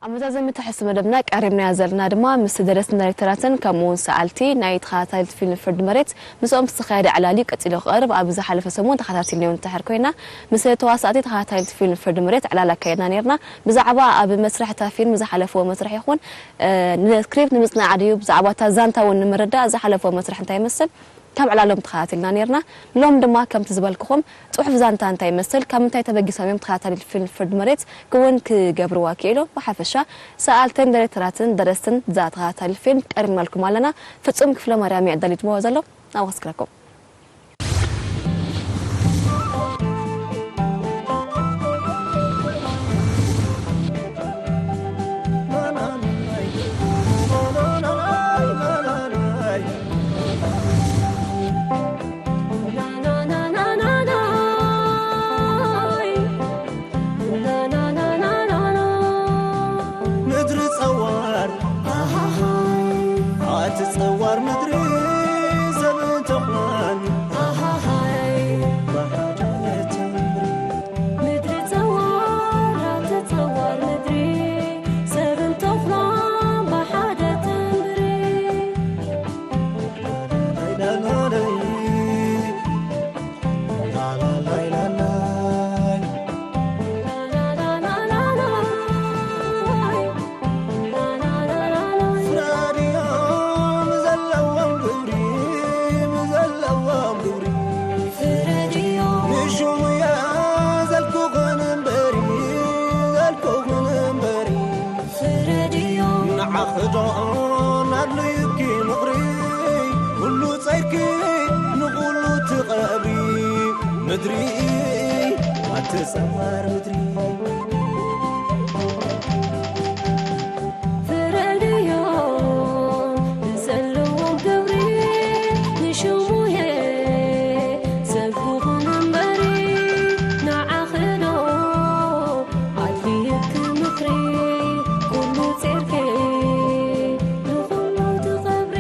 ኣብ መዛዘሚ ትሕዝቶ መደብና ቀሪብናዮ ዘለና ድማ ምስ ደረስትን ዳይሬክተራትን ከምኡ እውን ሰኣልቲ ናይ ተኸታታሊት ፊልም ፍርዲ መሬት ምስኦም ዝተኻየደ ዕላል እዩ ቀጺሉ ክቐርብ። ኣብ ዝሓለፈ ሰሙን ተኸታቲልናዮ እንተድሕር ኮይና ምስ ተዋሳእቲ ተኸታታሊት ፊልም ፍርዲ መሬት ዕላል ኣካየድና ነይርና። ብዛዕባ ኣብ መስርሕ እታ ፊልም ዝሓለፍዎ መስርሕ ይኹን፣ እ፣ ንስክሪፕት ንምጽናዕ ድዩ ብዛዕባ እታ ዛንታ እውን ንምርዳእ ዝሓለፍዎ መስርሕ እንታይ ይመስል ካብ ዕላሎም ተኸታቲልና ነይርና። ሎም ድማ ከምቲ ዝበልኩኹም ጽሑፍ ዛንታ እንታይ ይመስል፣ ካብ ምንታይ ተበጊሶም እዮም ተኸታታሊት ፊልም ፍርዲ መሬት ክውን ክገብርዋ ክኢሎም። ብሓፈሻ ሰኣልትን ዳይሬክተራትን ደረስትን እዛ ተኸታታሊት ፊልም ቀሪብናልኩም ኣለና። ፍጹም ክፍለ ማርያም እየ ዕዳሊትዎ ዘሎ። ናብ ክስክረኩም። ምድሪ ጸዋር፣ ኣቲ ጸዋር ምድሪ፣ ሰብን ተኹላን፣ ብሓደ ተንብሪ። ምድሪ ጸዋር፣ ኣቲ ጸዋር ምድሪ፣ ሰብን ተኹላን ብሓደ ተንብሪ። ፍረድዮም ዘለዎም ግብሪ፣ ዘለዎም ግብሪ። ፍረድዮም። ንሹሙ እየ ዘልኩኽን እምበሪ፣ ዘልኩኽን እምበሪ። ፍረድዮም። ንዓኺ ዶ ናድልዩኪ ምኽሪ፣ ኩሉ ጸይርኪ ንኹሉ ትቐብሪ። ምድሪ ኣቲ ጸዋር ምድሪ። ፍረድዮም ንዘለዎም ግብሪ፣ ንሽሙየ ዘግኹን እምበሪ፣ ንዓኺ ዶ ኣድልየኪ ምኽሪ፣ ኩሉ ጸይርኪ ንኹሉ ትቐብሪ።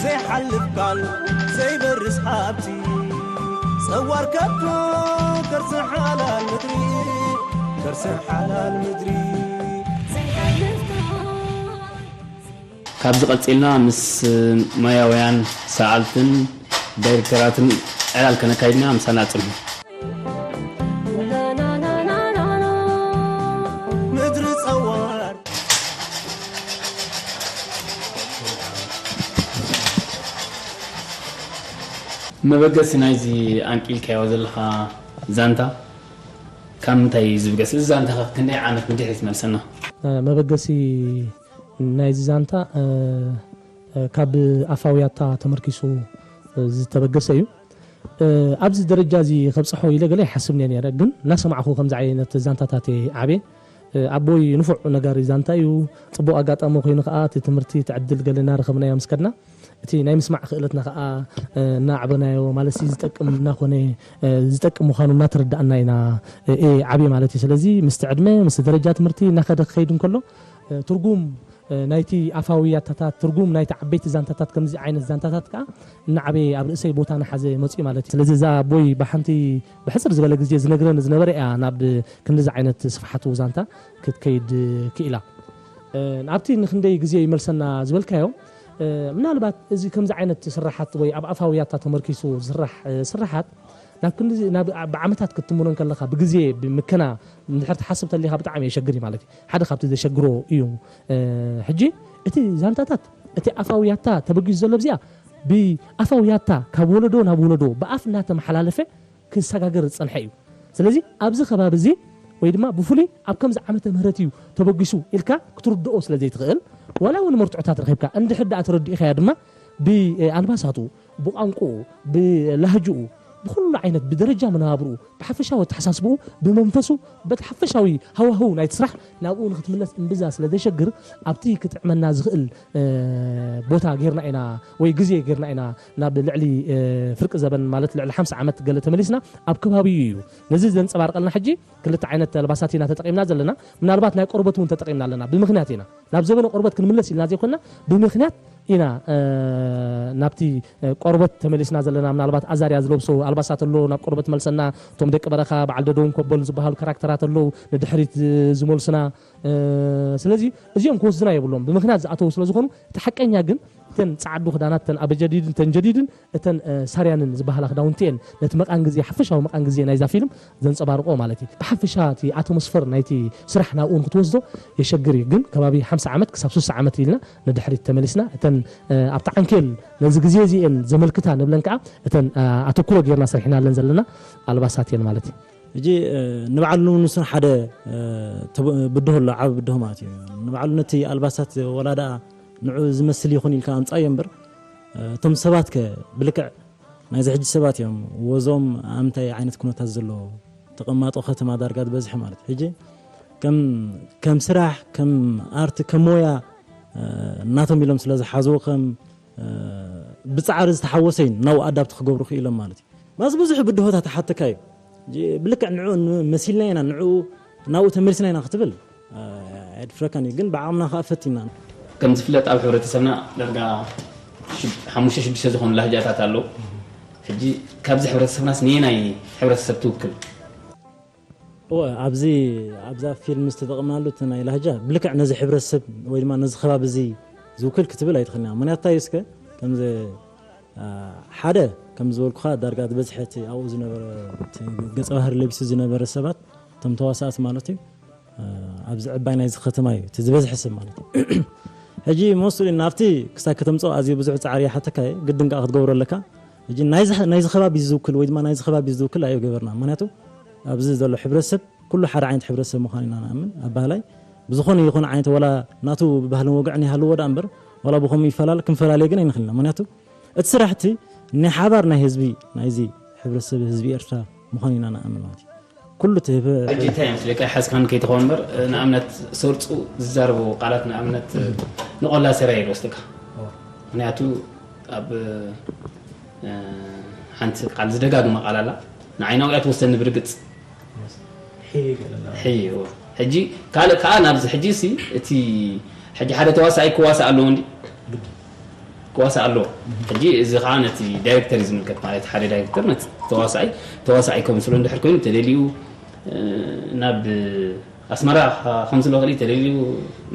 ዘይሓልፍ ቃል ዘይበርስ ሃብቲ፣ ጸዋር ከብዶ ከርሲ ሓላል ምድሪ፣ ከርሲ ሓላል ምድሪ። ዘይሓልፍ ቃል ካብዚ ቀጺልና ምስ ሞያውያን ሰኣልትን ዳይሬክተራትን ዕላል ከነካይድና ምሳና ጽንሑ። ምድሪ ጸዋር። መበገሲ ናይዚ ኣንቂልካዮ ዘለኻ ዛንታ ካብ ምንታይ እዩ ዝብገስ? እዚ ዛንታ ከ ክንደይ ዓመት ንድሕሪት መልሰና? መበገሲ ናይዚ ዛንታ፣ እ፣ እ፣ ካብ ኣፋውያታ ተመርኪሱ ዝተበገሰ እዩ። እ፣ ኣብዚ ደረጃ እዚ ከብጽሖ ኢለ ገለ ይሓስብ እየ ነይረ፣ ግን እናሰማዕኹ ከምዚ ዓይነት ዛንታታት እየ ዓብየ። እ፣ ኣቦይ ንፉዕ ነጋሪ ዛንታ እዩ። ጽቡቕ ኣጋጣሚ ኮይኑ ከኣ እቲ ትምህርቲ፣ እቲ ዕድል ገለ እናረኸብናዮ ምስ ከድና፣ እቲ ናይ ምስማዕ ክእለትና ከኣ፣ እ፣ እናዕበናዮ፣ ማለት ሲ ዝጠቅም እናኾነ፣ እ፣ ዝጠቅም ምዃኑ እናተረዳእና ኢና፣ እ፣ እየ ዓብየ ማለት እዩ። ስለዚ ምስቲ ዕድመ፣ ምስቲ ደረጃ ትምህርቲ እናኸደ ክኸይድ እንከሎ፣ እ፣ ትርጉም እ፣ ናይቲ ኣፋዊ ያታታት ትርጉም ናይቲ ዓበይቲ ዛንታታት፣ ከምዚ ዓይነት ዛንታታት ከኣ እናዓበየ ኣብ ርእሰይ ቦታ እናሓዘ መጺኡ ማለት እዩ። ስለዚ እዛ ኣቦይ ብሓንቲ ብሕጽር ዝበለ ግዜ ዝነግረኒ ዝነበረ እያ ናብ ክንድዚ ዓይነት ስፍሓቱ ዛንታ ክትከይድ ክኢላ። እ፣ ኣብቲ ንክንደይ ግዜ ይመልሰና ዝበልካዮ፣ እ፣ ምናልባት እዚ ከምዚ ዓይነት ስራሓት ወይ ኣብ ኣፋዊ ያታ ተመርኪሱ ዝስራሕ፣ እ፣ ስራሓት ናብ ክንድዚ፣ ናብ፣ ብዓመታት ክትትምኖ እንከለኻ ብግዜ ብምከና እንድሕር ትሓስብ ተሊኻ ብጣዕሚ የሸግር እዩ ማለት እዩ። ሓደ ካብቲ ዘሸግሮ እዩ። እ፣ ሕጂ እቲ ዛንታታት፣ እቲ ኣፋዊ ያታ ተበጊሱ ዘሎ ኣብዚኣ ብኣፋዊ ያታ ካብ ወለዶ ናብ ወለዶ ብኣፍ እናተመሓላለፈ ክሰጋገር ዝጸንሐ እዩ። ስለዚ ኣብዚ ከባቢ እዚ ወይ ድማ ብፍሉይ ኣብ ከምዚ ዓመተ ምህረት እዩ ተበጊሱ ኢልካ ክትርድኦ ስለ ዘይትኽእል፣ ዋላ እውን መርትዖታት ረኺብካ እንድሕር ደኣ ተረዲእካዮ ድማ ብኣልባሳቱ፣ ብቋንቋኡ፣ ብላህጅኡ፣ ብኹሉ ዓይነት፣ ብደረጃ መነባብርኡ፣ ብሓፈሻዊ ኣተሓሳስብኡ፣ ብመንፈሱ፣ በቲ ሓፈሻዊ ሃዋህው ናይቲ ስራሕ ናብኡ ንክትምለስ እምብዛ ስለ ዘሸግር፣ ኣብቲ ክጥዕመና ዝኽእል፣ እ፣ ቦታ ጌርና ኢና ወይ ግዜ ጌርና ኢና ናብ ልዕሊ፣ እ፣ ፍርቂ ዘበን ማለት ልዕሊ ሓምሳ ዓመት ገለ ተመሊስና ኣብ ከባቢኡ እዩ። ነዚ ዘንጸባርቀልና ሕጂ ክልተ ዓይነት ኣልባሳት ኢና ተጠቂምና ዘለና። ምናልባት ናይ ቆርበት እውን ተጠቂምና ኣለና። ብምኽንያት ኢና። ናብ ዘበነ ቆርበት ክንምለስ ኢልና ዘይኮንና ብምኽንያት ኢና ናብቲ ቆርበት ተመሊስና ዘለና። ምናልባት ኣዛርያ ዝለብሶ ኣልባሳት ኣሎ፣ ናብ ቆርበት መልሰና። እቶም ደቂ በረኻ በዓል ደደውን ኮበል ዝበሃሉ ካራክተራት ኣለዉ፣ ንድሕሪት ዝመልሱና። ስለዚ እዚኦም ክወስድና የብሎም፣ ብምኽንያት ዝኣተዉ ስለ ዝኾኑ። እቲ ሓቀኛ ግን እተን ጸዓዱ ክዳናት፣ እተን ኣበጀዲድን እተን ጀዲድን እተን ሳርያንን ዝበሃላ ክዳውንቲ እየን ነቲ መቓን ግዜ፣ ሓፈሻዊ መቓን ግዜ ናይዛ ፊልም ዘንጸባርቆ ማለት እዩ። ብሓፈሻ እቲ ኣቶሞስፈር ናይቲ ስራሕ ናብኡ ንክትወስዶ የሸግር እዩ። ግን ከባቢ ሓምሳ ዓመት ክሳብ ስሳ ዓመት ኢልና ንድሕሪት ተመሊስና፣ እተን ኣብቲ ዓንኬል ነዚ ግዜ እዚኤን ዘመልክታ ንብለን ከዓ እተን ኣተኩሮ ጌርና ሰሪሕናለን ዘለና ኣልባሳት እየን ማለት እዩ። ሕጂ ንበዓሉ ንሱ ሓደ ብድሆ ኣሎ፣ ዓቢ ብድሆ ማለት እዩ። ንበዓሉ ነቲ ኣልባሳት ወላ ደኣ ንዑ ዝመስል ይኹን ኢልካ ኣምጻዮ እምበር፣ እቶም ሰባት ከ ብልክዕ ናይዚ ሕጂ ሰባት እዮም፣ ወዞም ኣምታይ ዓይነት ኩነታት ዘለዎ ተቐማጦ ከተማ ዳርጋ ዝበዝሐ ማለት እዩ። ሕጂ ከም ከም ስራሕ፣ ከም ኣርት፣ ከም ሞያ ናቶም ኢሎም ስለ ዝሓዝዎ ከም ብጻዕሪ ዝተሓወሰ እዩ ናብኡ ኣዳብት ክገብሩ ክኢሎም ማለት እዩ። ማስ ብዙሕ ብድሆታት ተሓተካ እዩ። ብልክዕ ንዑ መሲልና ኢና፣ ንዑ ናብኡ ተመሊስና ኢና ክትብል ኣየድፍረካን እዩ። ግን ብዓቕምና ከዓ ፈቲና። ከም ዝፍለጥ ኣብ ሕብረተሰብና ዳርጋ ሓሙሽተ ሽዱሽተ ዝኾኑ ላህጃታት ኣለዉ። ሕጂ ካብዚ ሕብረተሰብናስ ነየናይ ሕብረተሰብ ትውክል? እወ ኣብዚ ኣብዛ ፊልም ዝተጠቕምናሉ እቲ ናይ ላህጃ ብልክዕ ነዚ ሕብረተሰብ ወይ ድማ ነዚ ከባቢ እዚ ዝውክል ክትብል ኣይትኽእልን ኢኻ። ምክንያቱ እንታይ እዩ እስከ ከምዚ ሓደ ከም ዝበልኩኻ ዳርጋ ዝበዝሐ እቲ ኣብኡ ዝነበረ እቲ ገፀ ባህሪ ለቢሱ ዝነበረ ሰባት እቶም ተዋሳእቲ ማለት እዩ ኣብዚ ዕባይ ናይዚ ከተማ እዩ እቲ ዝበዝሐ ሰብ ማለት እዩ። ሕጂ መወስሉ ናብቲ ክሳብ ከተምፅኦ ኣዝዩ ብዙሕ ፃዕሪ ይሓተካ እዩ፣ ግድን ከዓ ክትገብሮ ኣለካ። ሕጂ ናይዚ ናይዚ ከባቢ ዝውክል ወይ ድማ ናይዚ ከባቢ ዝውክል ኣየገበርና። ምክንያቱ ኣብዚ ዘሎ ሕብረተሰብ ኩሉ ሓደ ዓይነት ሕብረተሰብ ምዃኑ ኢና ንኣምን። ኣባህላይ ብዝኾነ ይኹን ዓይነት ዋላ ናቱ ባህልን ወግዕን ይሃልዎ ደኣ እምበር ዋላ ብኸምኡ ይፈላለ ክንፈላለየ ግን ኣይንኽእልን ኢና። ምክንያቱ እቲ ስራሕ እቲ ናይ ሓባር ናይ ህዝቢ ናይዚ ሕብረተሰብ ህዝቢ ኤርትራ ምዃኑ ኢና ንኣምን ማለት እዩ። ኩሉ እቲ ህብ- ሕጂ እንታይ እዮም ስለ ሓዝካን ከይትኸውን እምበር ንኣብነት ሰርፁ ዝዛረቡ ቃላት ንኣብነት ንቆላ ሰራየ ይወስደካ። ምክንያቱ ኣብ ሓንቲ ቃል ዝደጋግማ ቃል ኣላ፣ ንዓይ ናብኡ እያ ትወስደኒ ብርግፅ። ሕይ እዎ። ሕጂ ካልእ ከዓ ናብዚ ሕጂ ሲ እቲ ሕጂ ሓደ ተዋሳኣይ ክዋሳእ ኣለዎ እንዲ ክዋሳእ ኣለዎ። ሕጂ እዚ ከዓ ነቲ ዳይሬክተር እዩ ዝምልከት፣ ማለት ሓደ ዳይሬክተር ነቲ ተዋሳኣይ ተዋሳኣይ ከምስሎ እንድሕር ኮይኑ ተደልዩ ናብ ኣስመራ ከምስሎ ክእል ተደልዩ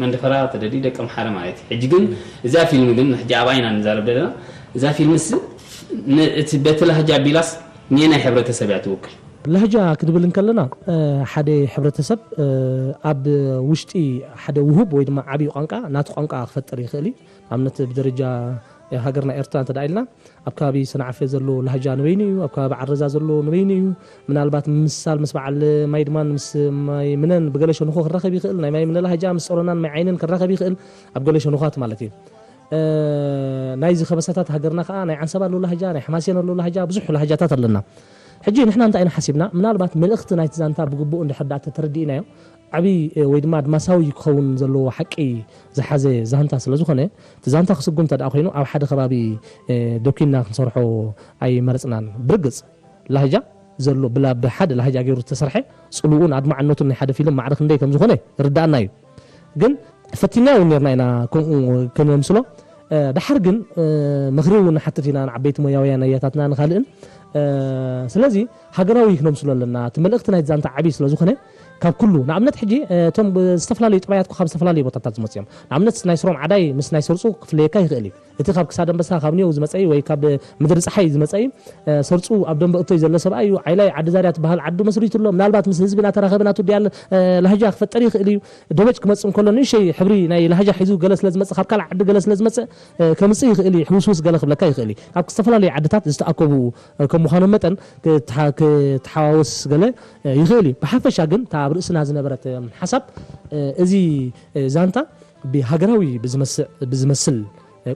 መንደፈራ ተደልዩ ደቂ ኣምሓረ ማለት እዩ። ሕጂ ግን እዛ ፊልም ግን ሕጂ ኣብኣ ኢና ንዛረብ ዘለና። እዛ ፊልምስ እቲ በቲ ላህጃ ቢላስ ንየናይ ሕብረተሰብ እያ ትውክል? ላህጃ ክንብል እንከለና ሓደ ሕብረተሰብ ኣብ ውሽጢ ሓደ ውሁብ ወይ ድማ ዓብዪ ቋንቋ ናቲ ቋንቋ ክፈጥር ይኽእል እዩ። ንኣብነት ብደረጃ ሃገርና ኤርትራ እንተ ኢልና ኣብ ከባቢ ሰንዓፈ ዘሎ ላህጃ ንበይኑ እዩ፣ ኣብ ከባቢ ዓረዛ ዘሎ ንበይኑ እዩ። ምናልባት ምምስሳል ምስ በዓል ማይ ድማ ምስ ማይ ምነን ብገለ ሸንኾ ክራኸብ ይኽእል። ናይ ማይ ምነ ላህጃ ምስ ጾሮናን ማይ ዓይንን ክራኸብ ይኽእል ኣብ ገለ ሸንዃት ማለት እዩ። ናይዚ ከበሳታት ሃገርና ከዓ ናይ ዓንሰባ ኣሎ ላህጃ፣ ናይ ሓማሴን ኣሎ ላህጃ፣ ብዙሕ ላህጃታት ኣለና። ሕጂ ንሕና እንታይ ኢና ሓሲብና? ምናልባት መልእኽቲ ናይቲ ዛንታ ብግቡእ እንድሕር ደኣ ተተረዲእናዮ ዓብዪ ወይ ድማ ኣድማሳዊ ክኸውን ዘለዎ ሓቂ ዝሓዘ ዛንታ ስለ ዝኾነ እቲ ዛንታ ክስጉም እንተ ደኣ ኮይኑ ኣብ ሓደ ከባቢ ዶኪና ክንሰርሖ ኣይመረፅናን። ብርግፅ ላህጃ ዘሎ ብላ ብሓደ ላህጃ ገይሩ ዝተሰርሐ ፅልኡን ኣድማዕነቱን ናይ ሓደ ፊልም ማዕረ ክንደይ ከም ዝኾነ ይርዳኣና እዩ። ግን ፈቲና እውን ነርና ኢና ከምኡ ከነምስሎ። ደሓር ግን ምኽሪ እውን ንሓትት ኢና ንዓበይቲ ሞያውያን ኣያታትና ንኻልእን። ስለዚ ሃገራዊ ክነምስሎ ኣለና። እቲ መልእኽቲ ናይ ዛንታ ዓብዪ ስለ ዝኾነ ካብ ኩሉ ንኣብነት ሕጂ እቶም ዝተፈላለዩ ጥባያት ካብ ዝተፈላለዩ ቦታታት ዝመፁ እዮም። ንኣብነት ናይ ስሮም ዓዳይ ምስ ናይ ሰርፁ ክፍለየካ ይኽእል እዩ። እቲ ካብ ክሳድ ኣንበሳ ካብ ኒው ዝመፀ እዩ ወይ ካብ ምድሪ ፀሓይ ዝመፀ እዩ። ሰርፁ ኣብ ደንበ እቶይ ዘሎ ሰብኣይ እዩ። ዓይላይ ዓዲ ዛርያ ትበሃል ዓዱ መስሪቱ ኣሎ። ምናልባት ምስ ህዝቢ እናተራኸበ ናቱ ድያል ላህጃ ክፈጠር ይኽእል እዩ። ደበጭ ክመፅእ እንከሎ ንእሸይ ሕብሪ ናይ ላህጃ ሒዙ ገለ ስለ ዝመፅእ ካብ ካልእ ዓዲ ገለ ስለ ዝመፅእ ከምፅእ ይኽእል እዩ። ሕውስውስ ገለ ክብለካ ይኽእል እዩ። ካብ ዝተፈላለዩ ዓድታት ዝተኣከቡ ከም ምዃኖም መጠን ክትሓዋወስ ገለ ይኽእል እዩ። ብሓፈሻ ግን እታ ኣብ ርእስና ዝነበረት ሓሳብ እዚ ዛንታ ብሃገራዊ ብዝመስል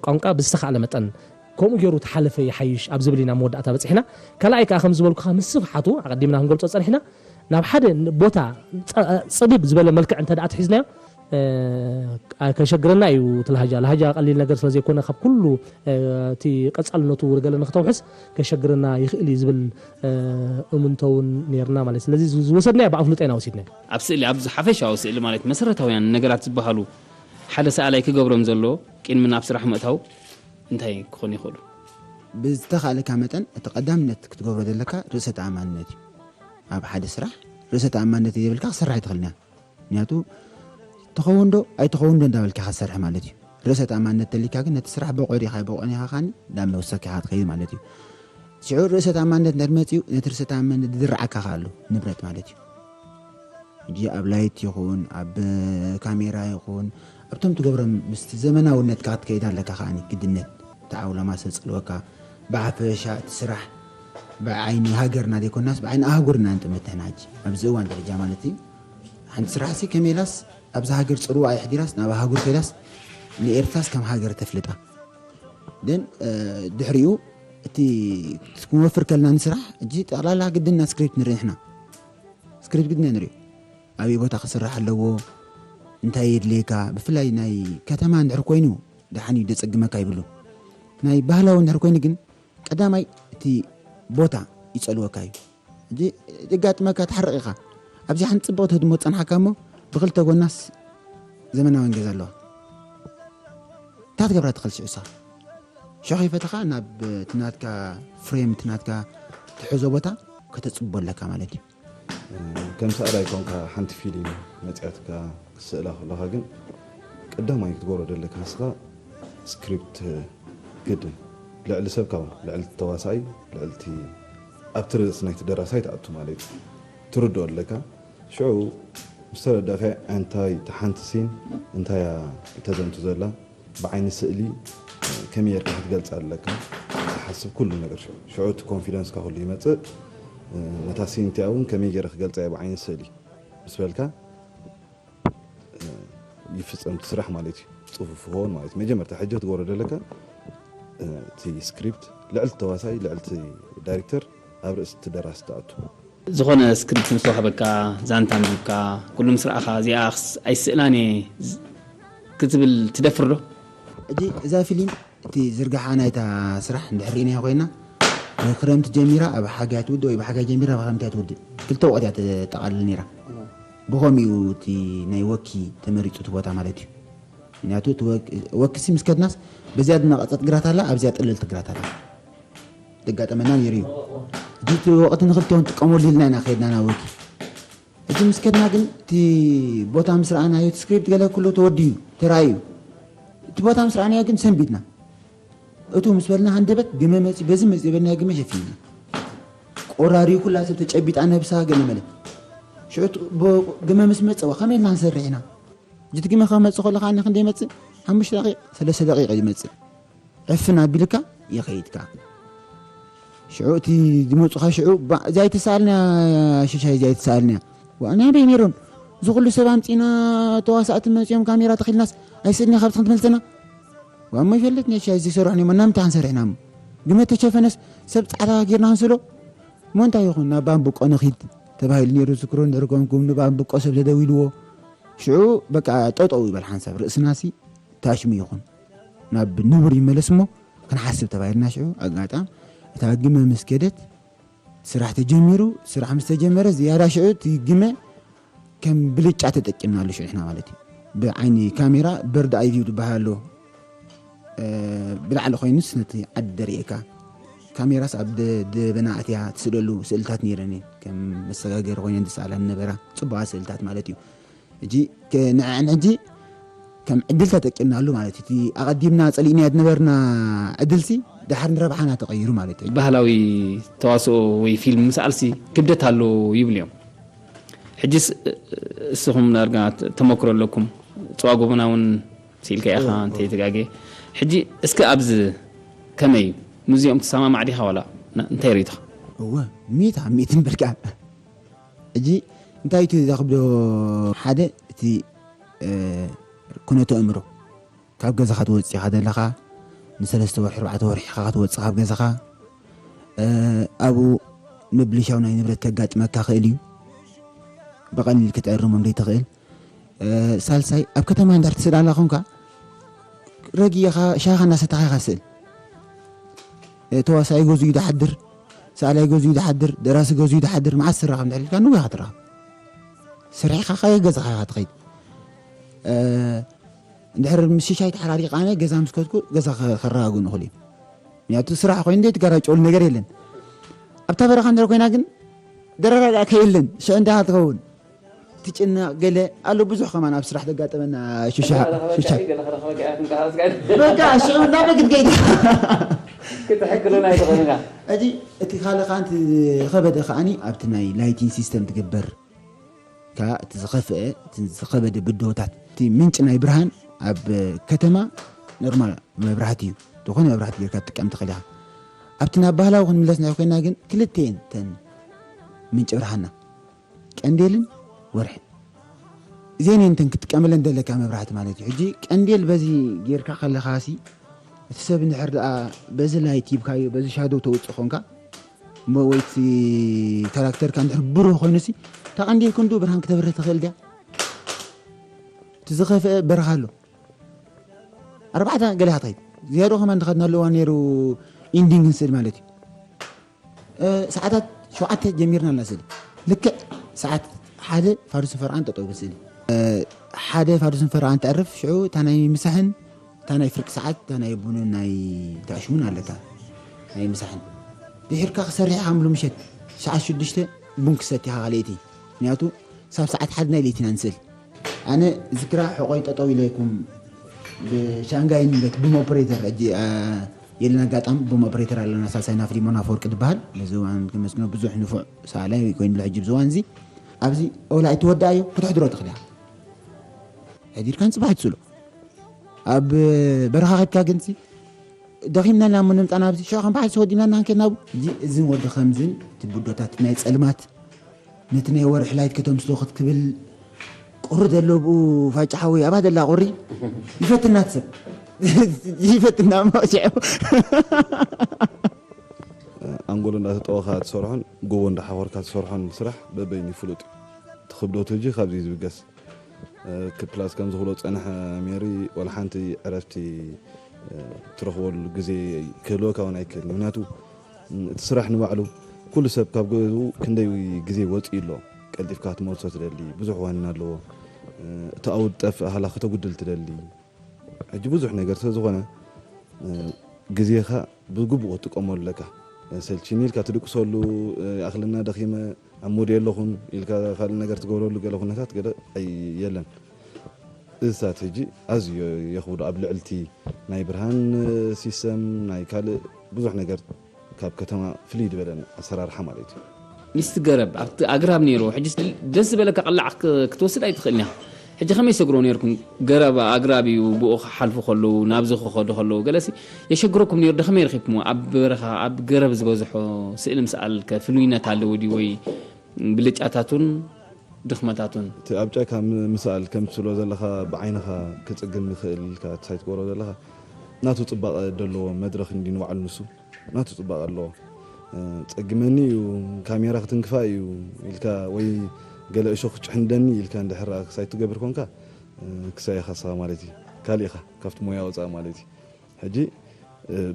ቋንቋ ብዝተኻእለ መጠን ከምኡ ገይሩ ተሓለፈ ይሓይሽ ኣብ ዝብል ኢና መወዳእታ በፂሕና። ካልኣይ ከዓ ከም ዝበልኩኻ ምስፍሓቱ ኣቐዲምና ክንገልፆ ፀኒሕና ናብ ሓደ ቦታ ፅብብ ዝበለ መልክዕ እንተ ደኣ ትሒዝናዮ ከሸግረና እዩ። እቲ ላሃጃ ላሃጃ ቀሊል ነገር ስለ ዘይኮነ ካብ ኩሉ እቲ ቀፃልነቱ ገለ ንክተውሕስ ከሸግረና ይኽእል እዩ ዝብል እምንቶ እውን ነርና ማለት። ስለዚ ዝወሰድናዮ ብኣፍልጦ ኢና ወሲድናዮ። ኣብ ስእሊ ኣብዚ ሓፈሻዊ ስእሊ ማለት መሰረታውያን ነገራት ዝበሃሉ ሓደ ሰኣላይ ክገብሮም ዘለዎ ቅድሚ ናብ ስራሕ ምእታው እንታይ ክኾኑ ይኽእሉ? ብዝተኻእለካ መጠን እቲ ቀዳምነት ክትገብሮ ዘለካ ርእሰ ተኣማንነት እዩ። ኣብ ሓደ ስራሕ ርእሰ ተኣማንነት የብልካ ክሰርሕ ኣይትኽእልን እያ። ምክንያቱ ትኸውን ዶ ኣይትኸውን ዶ እንዳበልካ ክትሰርሕ ማለት እዩ። ርእሰ ተኣማንነት ተሊካ ግን ነቲ ስራሕ በቆ ዲኻ ኣይበቆን ኢኻ ካኒ ናብ መወሰኪ ኢኻ ትኸይድ ማለት እዩ። ሽዑ ርእሰ ተኣማንነት እንድሕር መፅዩ ነቲ ርእሰ ተኣማንነት ዝድርዓካ ከ ኣሎ ንብረት ማለት እዩ። ሕጂ ኣብ ላይት ይኹን ኣብ ካሜራ ይኹን ኣብቶም ትገብሮም ምስቲ ዘመናውነትካ ክትከይድ ኣለካ ከዓኒ ግድነት። እቲ ዓውሎማ ሰፅልወካ ብሓፈሻ እቲ ስራሕ ብዓይኒ ሃገርና ዘይኮናስ ብዓይኒ ኣህጉርና ንጥምት ንሕና ሕጂ ኣብዚ እዋን ደረጃ ማለት እዩ። ሓንቲ ስራሕ ሲ ከመይላስ ኣብዛ ሃገር ፅርዋ የሕዲራስ ናብ ሃጉር ከይዳስ ንኤርትራስ ከም ሃገር ተፍልጣ ግን ድሕሪኡ እቲ ክንወፍር ከለና ንስራሕ እጂ ጠቕላላ ግድና ስክሪፕት ንርኢ ንሕና። ስክሪፕት ግድና ንሪኦ ኣበይ ቦታ ክስራሕ ኣለዎ እንታይ የድልየካ ብፍላይ ናይ ከተማ እንድሕር ኮይኑ ደሓን እዩ ደፀግመካ ይብሉ። ናይ ባህላዊ እንድሕር ኮይኑ ግን ቀዳማይ እቲ ቦታ ይፀልወካ እዩ። እጂ ደጋጥመካ ትሓርቕ ኢኻ። ኣብዚ ሓንቲ ፅብቕቲ ህድሞ ትፀንሓካ እሞ ብክልተ ጎናስ ዘመናዊ ገዛ ኣለዋ። እንታይ ትገብራ ትኽእል ሽዑ ንስኻ? ሸኺፈትኻ ናብ እቲ ናትካ ፍሬም እቲ ናትካ ትሕዞ ቦታ ከተፅቦ ኣለካ ማለት እዩ። ከም ሰኣላይ ኮንካ ሓንቲ ፊልም መፅያትካ ክስእላ ከለኻ ግን ቀዳማይ ክትገብሮ ዘለካ ንስኻ ስክሪፕት ግድን ልዕሊ ሰብ ካብ ልዕሊ ተዋሳኣይ ልዕልቲ ኣብቲ ርእሲ ናይቲ ደራሳይ ትኣቱ ማለት እዩ። ትርድኦ ኣለካ። ሽዑ ምስ ተረዳእካ እንታይ እታ ሓንቲ ሲን እንታይ እያ ተዘንቱ ዘላ ብዓይኒ ስእሊ ከመይ ጌርካ ክትገልፃ ኣለካ ትሓስብ ኩሉ ነገር ሽዑ ሽዑ እቲ ኮንፊደንስካ ኩሉ ይመፅእ። ነታ ሲን እቲኣ እውን ከመይ ገይረ ክገልፃ እየ ብዓይኒ ስእሊ ምስ በልካ ይፍፀም እቲ ስራሕ ማለት እዩ። ፅፉፍ ክኸውን ማለት እዩ። መጀመርታ ሕጂ ክትገብሮ ዘለካ እቲ ስክሪፕት ልዕሊ ተዋሳኢ ልዕሊ ዳይሬክተር ኣብ ርእሲ እቲ ደራሲ ትኣቱ። ዝኾነ ስክሪፕት ምስ ወሃበካ ዛንታ ኣንቢብካ ኩሉ ምስ ረኣኻ እዚኣስ ኣይስእላን እየ ክትብል ትደፍር ዶ? ሕጂ እዛ ፊልም እቲ ዝርግሓ ናይታ ስራሕ እንድሕር ርኢናዮ ኮይና ብክረምቲ ጀሚራ ኣብ ሓጋይ ትውድእ ወይ ብሓጋይ ጀሚራ ብክረምቲ እያ ትውድእ። ክልተ ወቕት እያ ተጠቓልል ነይራ። ብኸምኡ እዩ እቲ ናይ ወኪ ተመሪፁ እቲ ቦታ ማለት እዩ። ምክንያቱ እቲ ወክ- ወኪ ሲ ምስ ከድናስ በዚኣ ዝነቐፀት ግራት ኣላ ኣብዚኣ ጥልልቲ ግራት ኣላ። ዘጋጠመና ነይሩ እዩ። እቲ ወቕቲ ንክልቲኦም ጥቀመሉ ኢልና ኢና ከድና ናብ ወኪ። እቲ ምስ ከድና ግን እቲ ቦታ ምስ ረኣናዮ እቲ ስክሪፕት ገለ ኩሉ ተወዲኡ ተራእዩ። እቲ ቦታ ምስ ረኣናዮ ግን ሰንቢድና። እቱ ምስ በልና ሃንደበት ግመ መፂ በዚ መፂ በልና ግመ ሸፊንና። ቆራሪ ኩላ ሰብ ተጨቢጣ ነብሳ ገለ መለ። ሽዑ ግመ ምስ መፀ ከመይ ኢልና ንሰርሕ ኢና። ጅት ግመ ከመፅእ ከሎ ከዓ ክንደይ ይመፅእ? ሓሙሽተ ደቂቕ ሰለስተ ደቂቕ እዩ ዝመፅእ። ዕፍን ኣቢልካ ይኸይድካ። ሽዑ እቲ ዝመፁኻ ሽዑ እዚኣ ኣይተሰኣልንያ ሽሻይ እዚኣ ኣይተሰኣልንያ። ዋእ ናይ ኣበይ ነይሮም እዚ ኩሉ ሰብ ኣምፂና ተዋሳእቲ መፂኦም ካሜራ ተኺልናስ ኣይስእልንያ ካብቲ ክንትመልሰና። ዋሞ ይፈልጥ ነሻይ ዝሰርሑ ነሞ እናምታይ ክንሰርሕና እሞ ግመ ተሸፈነስ ሰብ ፃዕዳ ጌርና ክንስሎ እሞ እንታይ ይኹን ናብ ባንብቆ ንኺድ ተባሂሉ ነይሩ ዝክሮ እንድሕር ኮንኩም ንባንብቆ ሰብ ተደዊልዎ ሽዑ በቃ ጠጠው ይበል ሓንሳብ ርእስናሲ ታሽሙ ይኹን ናብ ንቡር ይመለስ እሞ ክንሓስብ ተባሂልና ሽዑ ኣጋጣም እታ ግመ ምስ ከደት ስራሕ ተጀሚሩ ስራሕ ምስ ተጀመረ ዝያዳ ሽዑ እቲ ግመ ከም ብልጫ ተጠቂምናሉ ሽዑ ንሕና ማለት እዩ። ብዓይኒ ካሜራ በርድ ኣይ ቪው ዝበሃል ኣሎ። ብላዕሊ ኮይኑስ ነቲ ዓዲ ደርእየካ። ካሜራስ ኣብ ደበና ኣትያ ትስእለሉ ስእልታት ነይረን እየን። ከም መሰጋገሪ ኮይነን ዝሰኣላ ዝነበራ ፅቡቓት ስእልታት ማለት እዩ። ሕጂ ንዐን ሕጂ ከም ዕድል ተጠቂምናሉ ማለት እዩ። እቲ ኣቐዲምና ጸሊእናዮ ዝነበርና ዕድልሲ ድሓር ንረብሓና ተቐይሩ ማለት እዩ። ባህላዊ ተዋስኦ ወይ ፊልም ምስኣልሲ ክብደት ኣሎ ይብሉ እዮም። ሕጂስ እስኹም ዳርጋ ተመክሮ ኣለኩም። ጽዋ ጎበና እውን ስኢልካ ኢኻ እንተይተጋገየ። ሕጂ እስከ ኣብዚ ከመይ እዩ? ምስዚኦም ትሰማማዕ ዲኻ ዋላ እንታይ ርእይቶኻ? እወ ሚእቲ ኣብ ሚእቲ እምበልካ። ሕጂ እንታይ እቲ ዘኽብዶ ሓደ እቲ ኩነተ ኣእምሮ ካብ ገዛኻ ትወፅእ ኢኻ ዘለኻ ንሰለስተ ወርሒ ኣርባዕተ ወርሒ ኢኻ ክትወፅእ ካብ ገዛኻ ኣብኡ ምብልሻው ናይ ንብረት ከጋጥመካ ክእል እዩ ብቐሊል ክትዕርሞም ዘይትኽእል ሳልሳይ ኣብ ከተማ እንድሕር ትስእል ኣላ ኾንካ ረጊኻ ሻኻ እናሰተኻ ኢኻ ስእል ተዋሳኢ ገዝኡ ይድሓድር ሰኣላይ ገዝኡ ይድሓድር ደራሲ ገዝኡ ይድሓድር መዓስ ትራኸብ እንድሕር ኢልካ ንጉ ኢኻ ትራኸብ ስርሒኻ ካየ ገዛኻ ኢኻ ትኸይድ እንድሕር ምስ ሽሻይ ተሓራሪቐ ኣነ ገዛ ምስ ከድኩ ገዛ ከ- ከረጋግኡ ንኽእሉ እዮም። ምክንያቱ ስራሕ ኮይኑ እንደ ትጋራጨሉ ነገር የለን። ኣብታ በረኻ እንድሕር ኮይና ግን ደረራዳእካ የለን። ሽዑ እንዳ ትኸውን ትጭነቕ ገለ ኣሎ። ብዙሕ ከማን ኣብ ስራሕ ዘጋጠመና ሽሻ ሽሻ በቃ ሽዑ እናበግድ ገይዳ ክትሕግሉና ኣይትኽእሉና። ሕጂ እቲ ካልእ ከኣ እቲ ዝኸበደ ከኣኒ ኣብቲ ናይ ላይቲንግ ሲስተም ትግበር ከኣ እቲ ዝኸፍአ እቲ ዝኸበደ ብድሆታት እቲ ምንጪ ናይ ብርሃን ኣብ ከተማ ኖርማል መብራህቲ እዩ። ዝኾነ መብራህቲ ጌርካ ትጥቀም ትኽእል ኢኻ። ኣብቲ ናብ ባህላዊ ክንምለስ ናይ ኮይና ግን ክልተየን ተን ምንጪ ብርሃንና ቀንዴልን ወርሕን እዚአን እየን እተን ክትጥቀመለን ዘለካ መብራህቲ ማለት እዩ። ሕጂ ቀንዴል በዚ ጌርካ ከለኻ ሲ እቲ ሰብ እንድሕር ደኣ በዚ ላይት ሂብካዮ በዚ ሻዶው ተውፅእ ኾንካ እሞ ወይ እቲ ካራክተርካ እንድሕር ብሩህ ኮይኑ ሲ እታ ቀንዴል ክንዱ ብርሃን ክተብርህ ትኽእል ድያ? እቲ ዝኸፍአ በረኻ ኣሎ ኣርባዕተ ገለ ኢኻ ትኸይድ ዝያዶ ከማን ዝኸድናሉ እዋን ነይሩ ኢንዲንግ ንስእል ማለት እዩ። ሰዓታት ሸውዓተ ጀሚርና ኣለና ስእሊ ልክዕ ሰዓት ሓደ ፋዱስን ፈርቓን ጠጠው ይብል ስእሊ ሓደ ፋዱስን ፈርቓን ተዕርፍ ሽዑ እታ ናይ ምሳሕን እታ ናይ ፍርቂ ሰዓት እታ ናይ ቡንን ናይ ተዕሽሙን ኣለታ ናይ ምሳሕን ድሒርካ ክሰርሕ ኢኻ ምሉ ምሸት ሰዓት ሽዱሽተ ቡን ክሰት ኢኻ ካልእቲ ምክንያቱ ሳብ ሰዓት ሓደ ናይ ለይቲ ኢና ንስእል ኣነ ዝክራ ሕቆይ ጠጠው ኢለይኩም ብሻንጋይን በት ብም ኦፕሬተር ሕጂ የለን ኣጋጣሚ ብም ኦፕሬተር ኣለና ሳልሳይና ፍሊሞን ኣፈወርቂ ዝበሃል በዚ እዋን ክመስግኖ ብዙሕ ንፉዕ ሰኣላይ ኮይኑሉ ሕጂ ብዚ እዋን እዚ ኣብዚ ኦላ ኣይትወድኣዮ ክትሕድሮ ትኽእል ኢኻ ሕዲርካን ፅባሕ ትስሎ ኣብ በረኻ ከድካ ግን ደኺምና ኢና እሞ ንምፃና ኣብዚ ሽዑ ከም በዓል ተወዲብና እና ከድና እዚ ወዲ ከምዝን እቲ ብዶታት ናይ ፀልማት ነቲ ናይ ወርሒ ላይት ከተምስሎ ክትክብል ቁሪ ዘሎ ብኡ ፋጫ ሓወይ ኣባ ደላ ቁሪ ይፈትና ሰብ ይፈትና እሞ ሽዑ ኣንጎሎ እንዳተጠወኻ ትሰርሖን ጎቦ እንዳሓኾርካ ትሰርሖን ስራሕ በበይኑ ፍሉጥ እዩ። እቲ ክብደቱ ሕጂ ካብዚ እዩ ዝብገስ። ክፕላስ ከም ዝኽብሎ ዝጸንሐ ሜሪ ዋላ ሓንቲ ዕረፍቲ ትረኽበሉ ግዜ ክህልወካ እውን ኣይክእልን። ምክንያቱ እቲ ስራሕ ንባዕሉ ኩሉ ሰብ ካብ ገዝኡ ክንደይ ግዜ ወፂኡ ኣሎ። ቀልጢፍካ ክትመልሶ ትደሊ፣ ብዙሕ ዋኒን ኣለዎ። እቲ ኣውድ ጠፍእ ሃላ ከተጉድል ትደሊ። ሕጂ ብዙሕ ነገር ስለ ዝኾነ ግዜኻ ብግቡእ ክትጥቀመሉ ኣለካ። ሰልችኒ ኢልካ ትድቅሰሉ ይኣኽለና ደኺመ ኣብ ሙድ የለኹን ኢልካ ካልእ ነገር ትገብረሉ ገለ ኩነታት ገለ ኣይ- የለን። እዚታት ሕጂ ኣዝዩ የኽብዶ ኣብ ልዕልቲ ናይ ብርሃን ሲስተም ናይ ካልእ ብዙሕ ነገር ካብ ከተማ ፍልይ ዝበለ ኣሰራርሓ ማለት እዩ። ምስቲ ገረብ ኣብቲ ኣግራብ ነይሩ ሕጂ ደስ ዝበለካ ቅላዕ ክትወስድ ኣይትኽእልን ኢኻ። ሕጂ ከመይ ሰግሮ ነርኩም ገረብ ኣግራብ እዩ ብኡ ክሓልፉ ከለዉ ናብዚ ክኸዱ ከለዉ ገለሲ የሸግረኩም ነይሩ ዶ ከመይ ረኺብኩሞ ኣብ በረኻ ኣብ ገረብ ዝበዝሖ ስእሊ ምስኣል ከ ፍሉይነት ኣለዎ ድዩ ወይ ብልጫታቱን ድኽመታቱን እቲ ኣብ ጫካ ምስኣል ከም ትስሎ ዘለኻ ብዓይንኻ ክፅግም ይኽእል ኢልካ ሳይትገብሮ ዘለኻ ናቱ ፅባቐ ዘለዎ መድረኽ እንዲ ንባዕሉ ንሱ ናቱ ፅባቐ ኣለዎ። ጸግመኒ እዩ ካሜራ ክትንክፋ እዩ ኢልካ ወይ ገለ እሾኽ ጭሕንደኒ ኢልካ እንድሕር ክሳይ ትገብር ኮንካ ክሳይ ኢኻ ንስኻ ማለት እዩ። ካልእ ኢኻ ካብቲ ሞያ ወጻኢ ማለት እዩ። ሕጂ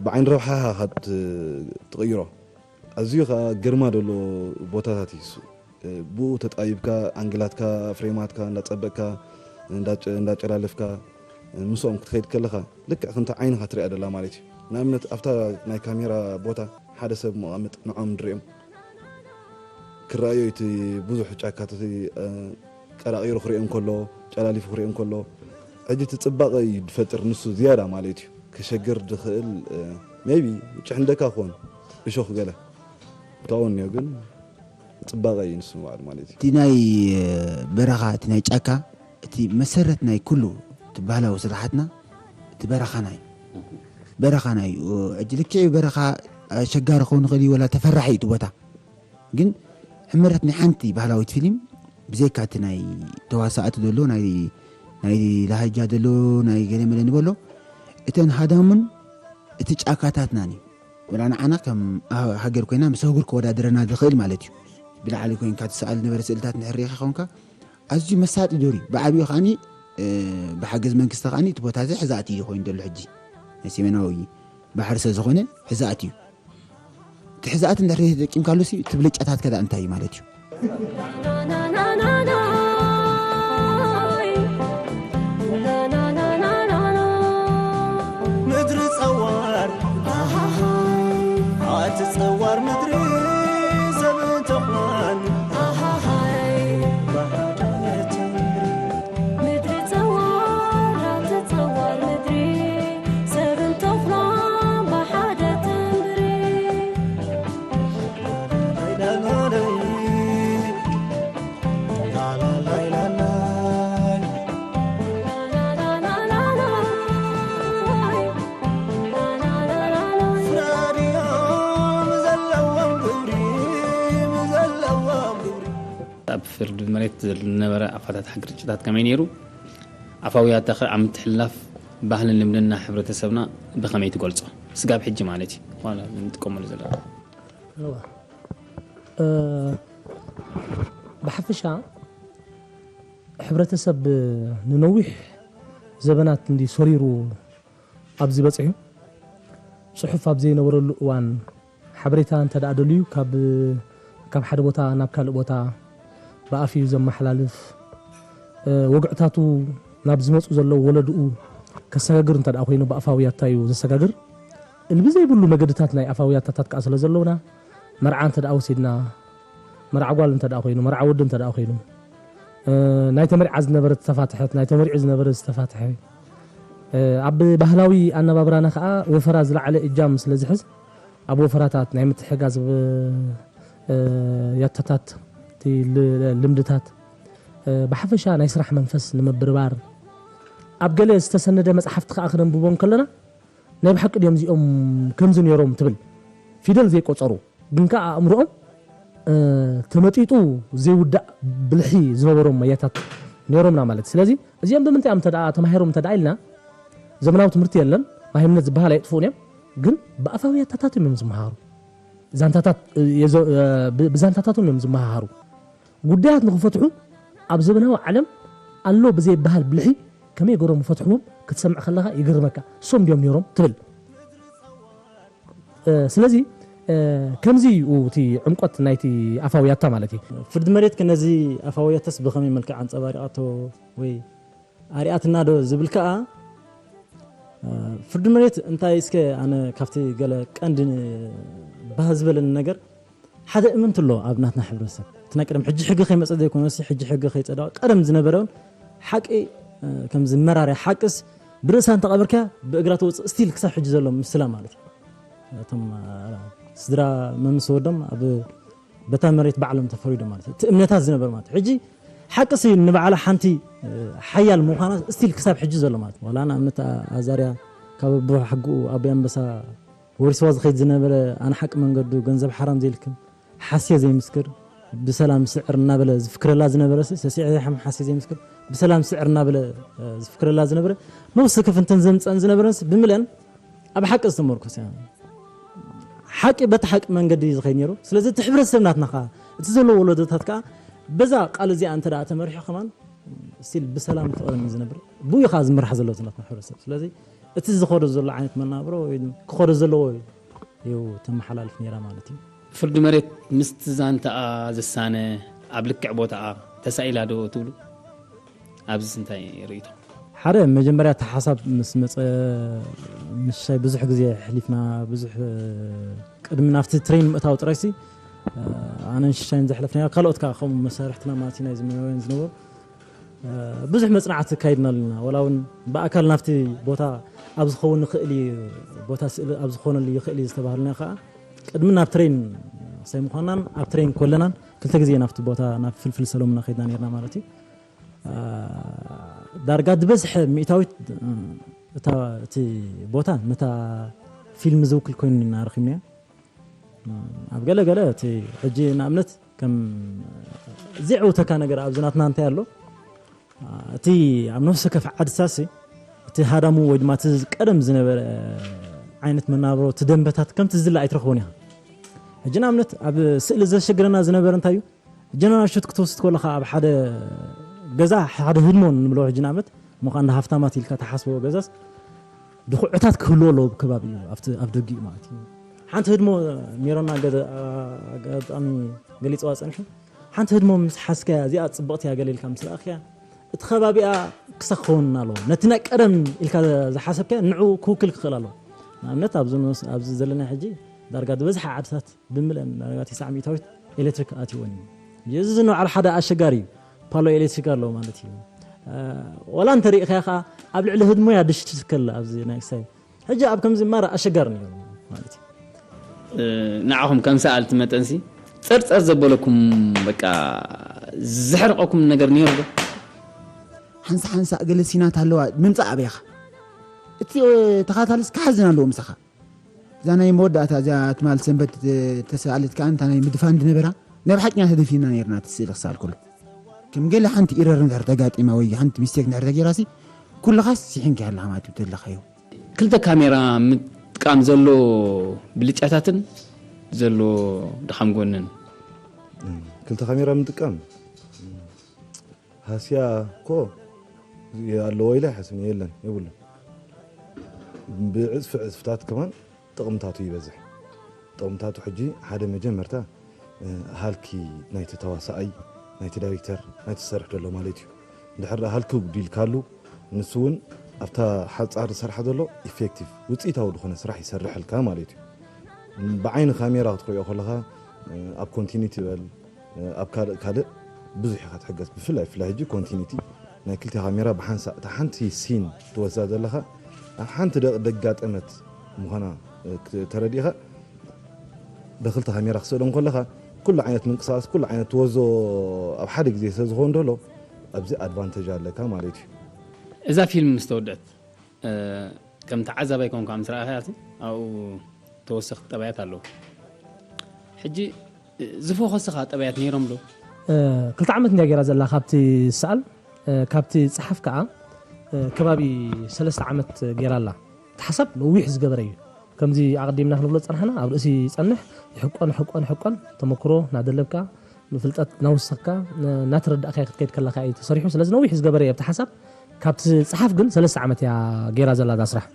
ብዓይኒ ረብሓኻ ኢኻ ትቕይሮ። ኣዝዩ ኸኣ ግርማ ደሎ ቦታታት እዩ እሱ። ብኡ ተጣቢብካ ኣንግላትካ ፍሬማትካ እንዳጸበቅካ እንዳጨላለፍካ ምስኦም ክትኸይድ ከለኻ ልክዕ ከምቲ ዓይንኻ ትሪኣ ደላ ማለት እዩ። ንኣብነት ኣብታ ናይ ካሜራ ቦታ ሓደ ሰብ መቐምጥ ንዖም ንሪኦም ክረኣዮ እቲ ብዙሕ ጫካታት ቀራቒሩ ክሪኦም ከሎ ጨላሊፉ ክሪኦም ከሎ ሕጂ እቲ ፅባቐ እዩ ዝፈጥር ንሱ ዝያዳ ማለት እዩ። ከሸግር ዝኽእል maybe ጭሕንደካ ክኾን እሾኽ ገለ ካብኡ እኒኦ ግን ፅባቐ እዩ ንሱ ንባዕሉ ማለት እዩ። እቲ ናይ በረኻ እቲ ናይ ጫካ እቲ መሰረት ናይ ኩሉ እቲ ባህላዊ ስራሓትና እቲ በረኻና እዩ። በረኻና እዩ። ሕጂ ልክዕ እዩ በረኻ ኣሸጋሪ ክኸውን ይኽእል እዩ ወላ ተፈራሒ እዩ እቲ ቦታ ግን ሕመረት ናይ ሓንቲ ባህላዊት ፊልም ብዘይካ እቲ ናይ ተዋሳእቲ ዘሎ ናይ ናይ ላሃጃ ዘሎ ናይ ገለመለ ንበሎ እተን ሃዳሙን እቲ ጫካታትናን እዩ ወላ ንዓና ከም ሃገር ኮይና ምስ ኣህጉር ከወዳድረና ዝኽእል ማለት እዩ ብላዕሊ ኮይንካ ትሰኣል ነበረ ስእልታት ንሕር ሪኢኻ ኾንካ ኣዝዩ መሳጢ ዱር እዩ ብዓብዩ ከዓኒ ብሓገዝ መንግስቲ ከዓኒ እቲ ቦታ እዚ ሕዛእቲ እዩ ኮይኑ ዘሎ ሕጂ ናይ ሰሜናዊ ባሕሪ ስለ ዝኾነ ሕዛእቲ እዩ እቲ ሕዛእቲ እንድሕር ተጠቂምካሉ ሲ እቲ ብልጫታትካ ደኣ እንታይ እዩ ማለት እዩ ፍርዲ መሬት ዝነበረ ኣፈታትሓ ግርጭታት ከመይ ነይሩ? ኣፋውያታ ከ ኣብ ምትሕልላፍ ባህልን ልምድና ሕብረተሰብና ብኸመይ ትገልጾ? ስጋብ ሕጂ ማለት እዩ። ዋላ ንጥቀመሉ ዘለና። እዋ። እ፣ ብሓፈሻ ሕብረተሰብ ንነዊሕ ዘበናት እንዲ ሰሪሩ ኣብዚ በፂሑ፣ ፅሑፍ ኣብ ዘይነበረሉ እዋን ሓበሬታ እንተ ደኣ ደልዩ ካብ ካብ ሓደ ቦታ ናብ ካልእ ቦታ ብኣፍ እዩ ዘመሓላልፍ። እ፣ ወግዕታቱ ናብ ዝመፁ ዘለዉ ወለድኡ ከሰጋግር እንተ ደኣ ኮይኑ ብኣፋዊ ያታ እዩ ዘሰጋግር። እልቢ ዘይብሉ መገድታት ናይ ኣፋዊ ያታታት ከዓ ስለ ዘለውና፣ መርዓ እንተ ደኣ ወሲድና፣ መርዓ ጓል እንተ ደኣ ኮይኑ፣ መርዓ ወዲ እንተ ደኣ ኮይኑ፣ እ፣ ናይ ተመርዓ ዝነበረት ዝተፋትሐት፣ ናይ ተመሪዑ ዝነበረ ዝተፋትሐ፣ እ፣ ኣብ ባህላዊ ኣነባብራና ከዓ ወፈራ ዝለዓለ እጃም ስለ ዝሕዝ፣ ኣብ ወፈራታት ናይ ምትሕጋዝ፣ እ፣ ያታታት፣ እቲ ል-፣ ልምድታት፣ እ፣ ብሓፈሻ ናይ ስራሕ መንፈስ ንምብርባር፣ ኣብ ገለ ዝተሰነደ መጽሓፍቲ ከዓ ክነንብቦ እንከለና፣ ናይ ብሓቂ ድዮም እዚኦም ከምዚ ነይሮም ትብል። ፊደል ዘይቆጸሩ፣ ግን ከዓ ኣእምሮኦም፣ እ፣ ተመጢጡ ዘይውዳእ ብልሒ ዝነበሮም መያታት ነይሮምና ማለት። ስለዚ እዚኦም ብምንታይ እዮም እንተ ደኣ ተማሂሮም እንተ ደኣ ኢልና፣ ዘመናዊ ትምህርቲ የለን፣ ማሂምነት ዝበሃል ኣየጥፍኡን እዮም። ግን ብኣፋዊ ያታታት እዮም ዝመሃሩ። ዛንታታት፣ እ፣ የዘ-፣ እ፣ ብ-፣ ብዛንታታቶም እዮም ዝመሃሃሩ። ጉዳያት ንኽፈትሑ ኣብ ዘበናዊ ዓለም ኣሎ ብዘይበሃል ብልሒ ከመይ ገሮም ፈትሕዎም ክትሰምዕ ከለኻ ይግርመካ። እሶም ድዮም ነይሮም ትብል። እ፣ ስለዚ፣ እ፣ ከምዚ እዩ እቲ ዕምቆት ናይቲ ኣፋዊ ያታ ማለት እዩ። ፍርዲ መሬት ከ ነዚ ኣፋዊ ያታስ ብኸመይ መልክዕ ኣንጸባሪቓቶ ወይ ኣርኣያትና ዶ ዝብል ከኣ፣ እ፣ ፍርዲ መሬት እንታይ እስከ ኣነ ካብቲ ገለ ቀንዲ ባህ ዝበለኒ ነገር ሓደ እምንት ኣሎ ኣብ ናትና ሕብረተሰብ። እቲ ናይ ቀደም ሕጂ ሕጊ ከይመጸ ዘይኮነሲ፣ ሕጂ ሕጊ ከይጸደቐ ቀደም ዝነበረ እውን ሓቂ፣ እ፣ ከም ዝመራርያ ሓቅስ ብርእሳ እንተቐበርካ ብእግራ ትወጽእ ስቲል ክሳብ ሕጂ ዘሎ ምስላ ማለት እዩ። እቶም፣ እ፣ ስድራ መምስ ወዶም ኣብ በታ መሬት ባዕሎም ተፈሪዶም ማለት እዩ። እቲ እምነታት ዝነበር ማለት እዩ። ሕጂ ሓቅሲ ንባዕላ ሓንቲ፣ እ፣ ሓያል ምዃና ስቲል ክሳብ ሕጂ ዘሎ ማለት እዩ። ዋላ ንኣብነት ኣ-፣ ኣዛርያ ካብ ኣቦ ሓግኡ ኣቦ ኣንበሳ ወሪስዋ ዝኸይድ ዝነበረ ኣነ ሓቂ መንገዱ ገንዘብ ሓራም ዘይልክም ሓስየ ዘይምስክር ብሰላም ስዕር እናበለ ዝፍክረላ ዝነበረ ሲ-፣ ሰሲዐ ዘይሓም ሓስየ ዘይምስክር ብሰላም ስዕር እናበለ፣ እ፣ ዝፍክረላ ዝነበረ ነብሲ ክፍንተን ዘምፀን ዝነበረን ሲ-፣ ብምለን ኣብ ሓቂ ዝተመርኮሰ ሓቂ በቲ ሓቂ መንገዲ እዩ ዝኸይድ ነይሩ። ስለዚ እቲ ሕብረተሰብ ናትና ከዓ እቲ ዘለዎ ወለዶታት ከዓ በዛ ቃል እዚኣ እንተ ደኣ ተመሪሑ ከማን ስቲል ብሰላም ፍቕርን እዩ ዝነብር። ብኡ እዩ ከዓ ዝምራሕ ዘሎ እቲ ናትና ሕብረተሰብ። ስለዚ እቲ ዝኸዶ ዘሎ ዓይነት መናብሮ ወይ ክኸዶ ዘለዎ እዩ ተመሓላልፍ ነይራ ማለት እዩ። ፍርዲ መሬት ምስቲ ዛንታኣ ዝሳነ ኣብ ልክዕ ቦታኣ ተሳኢላ ዶ ትብሉ? ኣብዚ እንታይ ርእይቶ? ሓደ መጀመርያ እቲ ሓሳብ ምስ መፀ ምሻይ ብዙሕ ግዜ ኣሕሊፍና፣ ብዙሕ፣ እ፣ ቅድሚ ናብቲ ትሬን ምእታው ጥራይሲ፣ እ፣ ኣነን ሽሻይን ዘሕለፍናዮ ካልኦት ከዓ ከምኡ መሳርሕትና ማለት እዩ ናይዚ መናውያን ዝነበሩ፣ እ፣ ብዙሕ መፅናዕቲ ኣካይድና ኣለና። ዋላ እውን ብኣካል ናብቲ ቦታ ኣብ ዝኸውን ይኽእል እዩ፣ ቦታ ስእሊ ኣብ ዝኾነሉ ይኽእል እዩ ዝተባህልና ከዓ ቅድሚ ናብ ትሬን ሳይ ምዃንናን ኣብ ትሬን ኮለናን ክልተ ግዜ ናብቲ ቦታ ናብ ፍልፍል ሰሎምና ከይድና ነርና ማለት እዩ። እ፣ ዳርጋ ዝበዝሐ ሚእታዊት፣ እ፣ እታ፣ እቲ ቦታ ነታ ፊልም ዝውክል ኮይኑ ኢና ረኺብናዮ። እ፣ ኣብ ገለ ገለ እቲ ሕጂ ንኣብነት ከም ዝዕውተካ ነገር ኣብዚ ናትና እንታይ ኣሎ? እ፣ እቲ ኣብ ነፍሲ ወከፍ ዓድታሲ እቲ ሃዳሙ ወይ ድማ እቲ ቀደም ዝነበረ ዓይነት መናብሮ፣ እቲ ደንበታት ከምቲ ዝላ ኣይትረኽቦን ኢኻ። ሕጂ ንኣብነት ኣብ ስእሊ ዘሸግረና ዝነበረ እንታይ እዩ? ጀነራል ሹት ክትወስድ ከለኻ ኣብ ሓደ ገዛ ሓደ ህድሞ ንብሎ ሕጂ ንኣብነት እሞ ከኣ እንዳ ሃፍታማት ኢልካ ተሓስቦ ገዛስ ድኹዕታት ክህልዎ ኣለዎ ኣብ ከባቢ እዩ ኣብቲ ኣብ ደጊኡ ማለት እዩ። ሓንቲ ህድሞ ሜሮና ገ-፣ ኣጋጣሚ ገሊፅዋ ፀንሑ ሓንቲ ህድሞ ምስ ሓዝካያ እዚኣ ፅብቕቲ እያ ገለ ኢልካ ምስ ለኣኽያ እቲ ከባቢኣ ክሳብ ክኸውን ኣለዎ። ነቲ ናይ ቀደም ኢልካ ዝሓሰብካዮ ንዕኡ ክውክል ክኽእል ኣለዎ። ንኣብነት ኣብዚ ንወስ-፣ ኣብዚ ዘለና ሕጂ ዳርጋ ዝበዝሓ ዓድታት ብምልአን ዳርጋ ተስዓ ሚእታዊት ኤሌክትሪክ ኣትይወን እዩ። እዚ ንባዕሉ ሓደ ኣሸጋሪ እዩ። ፓሎ ኤሌክትሪክ ኣለዎ ማለት እዩ። እ፣ ወላ እንተሪእኻዮ ከዓ ኣብ ልዕሊ ህድሞያ ድሽ ትትከል ኣብዚ ናይ ክሳይ ሕጂ ኣብ ከምዚ ማራ ኣሸጋሪ ነይሩ ማለት እዩ። እ፣ ንዓኹም ከም ሰኣልቲ መጠንሲ ጸርጸር ዘበለኩም በቃ ዘሕረቐኩም ነገር ነይሩ ዶ? ሓንሳ ሓንሳ ገለ ሲናት ኣለዋ ምምጻእ ኣበይኻ እቲ፣ እ፣ ተኻታልስ ክሓዝን ኣለዎ ምሳኻ። እዛ ናይ መወዳእታ እዚኣ ትማል ሰንበት ተሰኣለት ከኣ እንታ ናይ ምድፋን ዝነበራ ናይ ብሓቂ ኢና ተደፊና ነርና እቲ ስእሊ ክሰኣል ከሎ። ከም ገለ ሓንቲ ኢረር እንድሕር ተጋጢማ ወይ ሓንቲ ሚስቴክ እንድሕር ተገይራሲ፣ ኩልኻስ ሲሒንካ ኣለኻ ማለት እዩ ተለኻዮ። ክልተ ካሜራ ምጥቃም ዘሎ ብልጫታትን ዘሎ ድኻም ጎንን። ክልተ ካሜራ ምጥቃም ሃስያ እኮ ኣለዎ ኢለ ሓስብ የለን፣ የብሉን። ብዕፅፊ ዕፅፍታት ከማን ጥቕምታቱ ይበዝሕ። ጥቕምታቱ ሕጂ ሓደ መጀመርታ ሃልኪ ናይቲ ተዋሳኣይ፣ ናይቲ ዳይሬክተር፣ ናይቲ ዝሰርሕ ዘሎ ማለት እዩ። እንድሕር ደኣ ሃልኪ ጉዲልካሉ፣ ንሱ እውን ኣብታ ሓፃር ዝሰርሓ ዘሎ ኢፌክቲቭ ውፅኢታዊ ዝኾነ ስራሕ ይሰርሐልካ ማለት እዩ። ብዓይኒ ካሜራ ክትሪኦ ከለኻ ኣብ ኮንቲኒቲ በል ኣብ ካልእ ካልእ ብዙሕ ኢኻ ትሕገዝ። ብፍላይ ብፍላይ ሕጂ ኮንቲኒቲ ናይ ክልተ ካሜራ ብሓንሳእ እታ ሓንቲ ሲን ትወስዳ ዘለኻ ኣብ ሓንቲ ደቂ ደጋጠመት ምዃና ተረዲእኻ በክልተ ካሜራ ክስእሎ እንከለኻ ኩሉ ዓይነት ምንቅስቃስ ኩሉ ዓይነት ትወዞ ኣብ ሓደ ግዜ ስለ ዝኾን ደሎ ኣብዚ ኣድቫንተጅ ኣለካ ማለት እዩ። እዛ ፊልም ምስ ተወድአት ከም ተዓዛባይ ኮንካ ምስ ረኣኻያ ኣብኡ ተወሰኽቲ ጠባያት ኣለዉ። ሕጂ ዝፎኸስኻ ጠባያት ነይሮም ዶ? ክልተ ዓመት እንድያ ገይራ ዘላ ካብቲ ሰኣል ካብቲ ፀሓፍ ከዓ ከባቢ ሰለስተ ዓመት ገይራ ኣላ። እቲ ሓሳብ ነዊሕ ዝገበረ እዩ። ከምዚ ኣቐዲምና ክንብሎ ዝፀናሕና ኣብ ርእሲ ይፀንሕ ይሕቆን ይሕቆን ይሕቆን ተመክሮ እናደለብካ ፍልጠት እናወሰኽካ እናተረዳእካ ክትከይድ ከለካ እዩ ተሰሪሑ። ስለዚ ነዊሕ ዝገበረ እዩ ኣብቲ ሓሳብ። ካብቲ ፀሓፍ ግን ሰለስተ ዓመት እያ ገይራ ዘላ እዛ ስራሕ።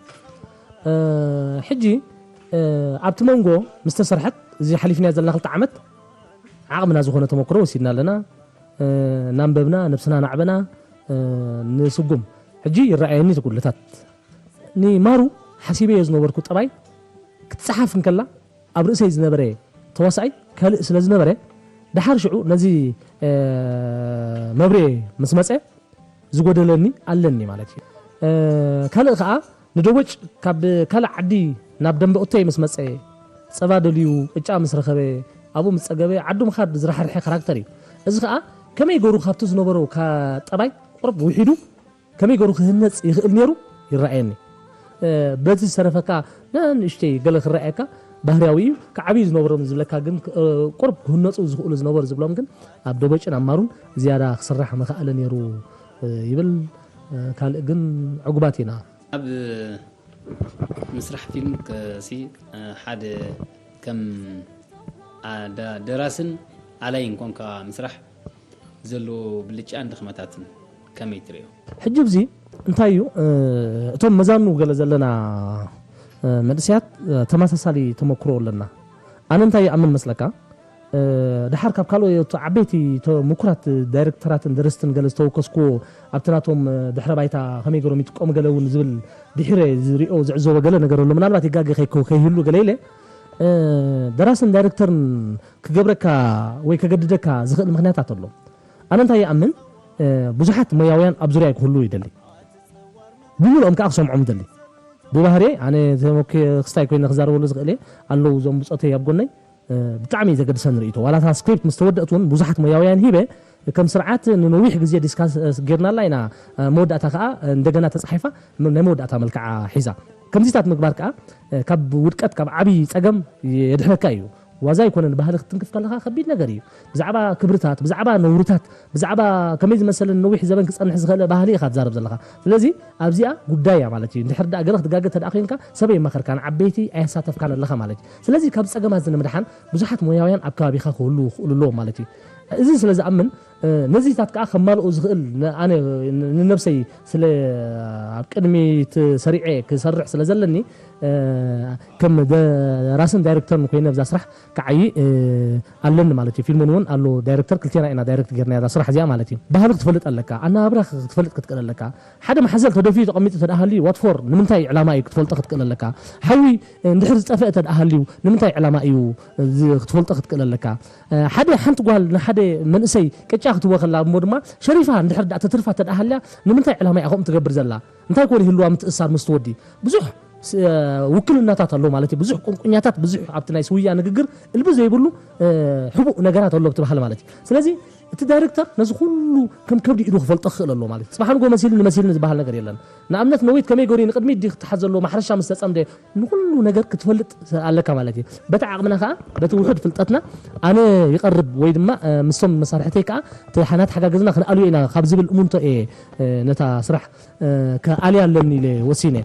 ሕጂ ኣብቲ መንጎ ምስ ተሰርሐት እዚ ሓሊፍናዮ ዘለና ክልተ ዓመት ዓቕምና ዝኾነ ተመክሮ ወሲድና ኣለና። እናንበብና ነብስና ናዕበና ንስጉም። ሕጂ ይረኣየኒ እቲ ጉድለታት። ንማሩ ሓሲበዮ ዝነበርኩ ጠባይ ክትፀሓፍ እንከላ ኣብ ርእሰይ ዝነበረ ተዋሳኣይ ካልእ ስለ ዝነበረ ደሓር ሽዑ ነዚ መብሬ ምስ መፀ ዝጎደለኒ ኣለኒ ማለት እዩ። ካልእ ከዓ ንደቦጭ ካብ ካልእ ዓዲ ናብ ደንበ ኡተይ ምስ መፀ ፀባ ደልዩ ቅጫ ምስ ረኸበ ኣብኡ ምስ ፀገበ ዓዱ ምኻድ ዝራሕርሐ ካራክተር እዩ። እዚ ከዓ ከመይ ገሩ ካብቲ ዝነበሮ ጠባይ ቁርብ ውሒዱ ከመይ ገሩ ክህነፅ ይኽእል ነይሩ ይረኣየኒ። በዚ ዝተረፈካ ንእሽተይ ገለ ክረኣየካ ባህርያዊ እዩ። ክዓብዩ ዝነበሮም ዝብለካ ግን ቁርብ ክህነፁ ዝኽእሉ ዝነበሩ ዝብሎም ግን ኣብ ደቦጭን ኣብ ማሩን ዝያዳ ክስራሕ ምኽኣለ ነይሩ ይብል። ካልእ ግን ዕጉባት ኢና። ኣብ ምስራሕ ፊልም ከሲ ሓደ ከም ደራስን ኣላይን ኮንካ ምስራሕ ዘለዎ ብልጫን ድኽመታትን ከመይ ትሪኦ? ሕጂ ኣብዚ እንታይ እዩ እቶም መዛኑ ገለ ዘለና መንእሰያት ተመሳሳሊ ተመክሮ ኣለና። ኣነ እንታይ ይኣምን መስለካ? ደሓር ካብ ካልኦት ዓበይቲ ምኩራት ዳይሬክተራትን ደረስትን ገለ ዝተወከስኩዎ ኣብቲ ናቶም ድሕረ ባይታ ከመይ ገሮም ይጥቀሙ ገለ እውን ዝብል ድሒረ ዝሪኦ ዝዕዘቦ ገለ ነገር ኣሎ። ምናልባት ይጋገ ከይህሉ ገለ ኢለ ደራስን ዳይሬክተርን ክገብረካ ወይ ከገድደካ ዝኽእል ምኽንያታት ኣሎ። ኣነ እንታይ ይኣምን ብዙሓት ሞያውያን ኣብ ዙርያ ክህሉ ይደሊ። ብምልኦም ከዓ ክሰምዖም ይደሊ። ብባህርየ ኣነ ተመኪ ክስታይ ኮይነ ክዛረበሉ ዝኽእል እየ ኣለዉ እዞም ብፆተይ ኣብ ጎነይ ብጣዕሚ ዘገድሰኒ ርእይቶ ዋላ እታ ስክሪፕት ምስ ተወደእት እውን ብዙሓት ሞያውያን ሂበ ከም ስርዓት ንነዊሕ ግዜ ዲስካስ ጌርናላ ኢና። መወዳእታ ከዓ እንደገና ተፃሒፋ ናይ መወዳእታ መልክዓ ሒዛ። ከምዚታት ምግባር ከዓ ካብ ውድቀት ካብ ዓብዪ ፀገም የድሕነካ እዩ። ዋዛ ኣይኮነን። ባህሊ ክትትንክፍ ከለካ ከቢድ ነገር እዩ። ብዛዕባ ክብርታት፣ ብዛዕባ ነውርታት፣ ብዛዕባ ከመይ ዝመሰለ ነዊሕ ዘበን ክፀንሕ ዝኽእል ባህሊ ኢኻ ትዛረብ ዘለካ። ስለዚ ኣብዚኣ ጉዳይ እያ ማለት እዩ። እንድሕር ደኣ ገለ ክትጋገ ተደኣ ኮይንካ ሰብ የማኸርካን ዓበይቲ ኣየሳተፍካን ኣለኻ ማለት እዩ። ስለዚ ካብ ፀገማት እዚ ንምድሓን ብዙሓት ሞያውያን ኣብ ከባቢኻ ክህሉ ክኽእሉ ኣለዎም ማለት እዩ። እዚ ስለ ዝኣምን ነዚታት ከዓ ከማልኦ ዝኽእል ኣነ ንነብሰይ ስለ ኣብ ቅድሚት ሰሪዐ ክሰርሕ ስለ ዘለኒ ከም ደራስን ዳይሬክተርን ኮይነ ኣብዛ ስራሕ ክዓይ ኣለኒ ማለት እዩ። ፊልሙን እውን ኣሎ ዳይሬክተር ክልቴና ኢና ዳይሬክት ጌርና እዛ ስራሕ እዚኣ ማለት እዩ። ባህሊ ክትፈልጥ ኣለካ፣ ኣነባብራ ክትፈልጥ ክትክእል ኣለካ። ሓደ ማሕዘል ተደፊኡ ተቐሚጡ ተደኣ ሃልዩ ዋትፎር ንምንታይ ዕላማ እዩ ክትፈልጦ ክትክእል ኣለካ። ሓዊ እንድሕር ዝጠፍአ ተደኣ ሃልዩ ንምንታይ ዕላማ እዩ ክትፈልጦ ክትክእል ኣለካ። ሓደ ሓንቲ ጓል ንሓደ መንእሰይ ቅጫ ክትቦ ከላ እሞ ድማ ሸሪፋ እንድሕር ደኣ ተትርፋ ተደኣ ሃልያ ንምንታይ ዕላማ እያ ከምኡ ትገብር ዘላ? እንታይ ኮን ይህልዋ ምትእሳር ምስቲ ወዲ ብዙሕ ውክልናታት ኣሎ ማለት እዩ። ብዙሕ ቁንቁኛታት ብዙሕ ኣብቲ ናይ ስውያ ንግግር እልቢ ዘይብሉ ሕቡእ ነገራት ኣሎ ብትበሃል ማለት እዩ። ስለዚ እቲ ዳይሬክተር ነዚ ኩሉ ከም ከብዲ ኢዱ ክፈልጦ ክኽእል ኣለዎ ማለት እዩ። ጽባሕ ንጎ መሲልኒ መሲልኒ ዝበሃል ነገር የለን። ንኣብነት ነዊት ከመይ ገይሩ ንቕድሚት ድዩ ክትሓዝ ዘለዎ ማሕረሻ ምስ ተጸምደ ንኹሉ ነገር ክትፈልጥ ኣለካ ማለት እዩ። በቲ ዓቕምና ከኣ በቲ ውሑድ ፍልጠትና ኣነ ይቐርብ ወይ ድማ ምስቶም መሳርሕተይ ከኣ ተሓናት ሓጋግዝና ክንኣልዮ ኢና ካብ ዝብል እሙንቶ እየ ነታ ስራሕ ከኣልያ ኣለኒ ኢለ ወሲነ።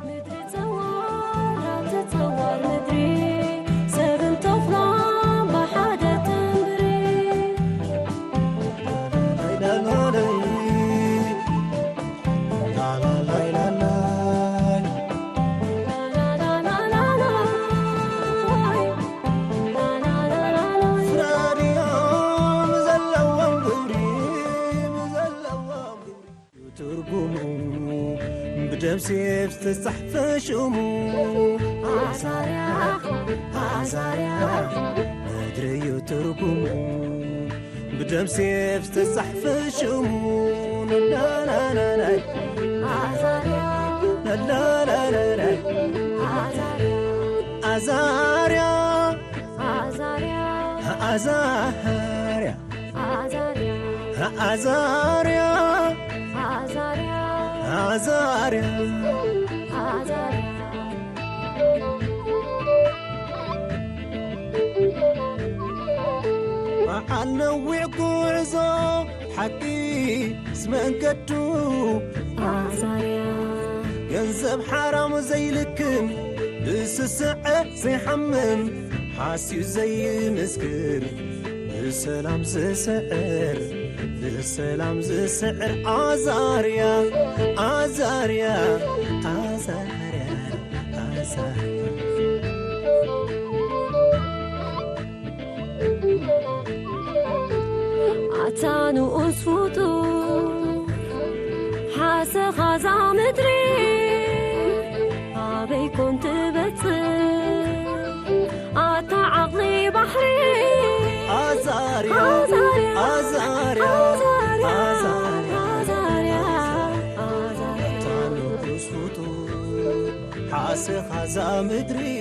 ትርጉሙ ብደም ሴፍ ዝተጻሕፈ ሽሙ ኣዛርያ ኣዛርያ ምድሪ እዩ ትርጉሙ ብደም ሴፍ ዝተጻሕፈ ሽሙ ናናናናይ ኣዛርያ ናናናናይ ኣዛርያ ኣዛርያ ኣዛርያ ኣዛርያ ኣዛርያ ኣዛርያ ኣዛርያ ኣዛርያ በዓል ነዊዕ ጉዕዞ ሓቂ ስመንገዱ ኣዛርያ ገንዘብ ሓራም ዘይልክም ብስስዐ ዘይሓምም ሓስዩ ዘይምስክር ብሰላም ዝስዕር ብሰላም ዝስዕር ኣዛርያ ኣዛርያ ኣዛርያ ኣዛርያ ኣታ ንኡስ ፍጡር ሓሰኻ እዛ ምድሪ ኣበይ ኮን ትበጽሕ ኣታ ዓቕሊ ባሕሪ ኣዛርያ ኣዛርያ ኣዛርያ ኣዛርያ ኣዛርያ ኣታ ንኡስ ፍጡር ሓሰኻ እዛ ምድሪ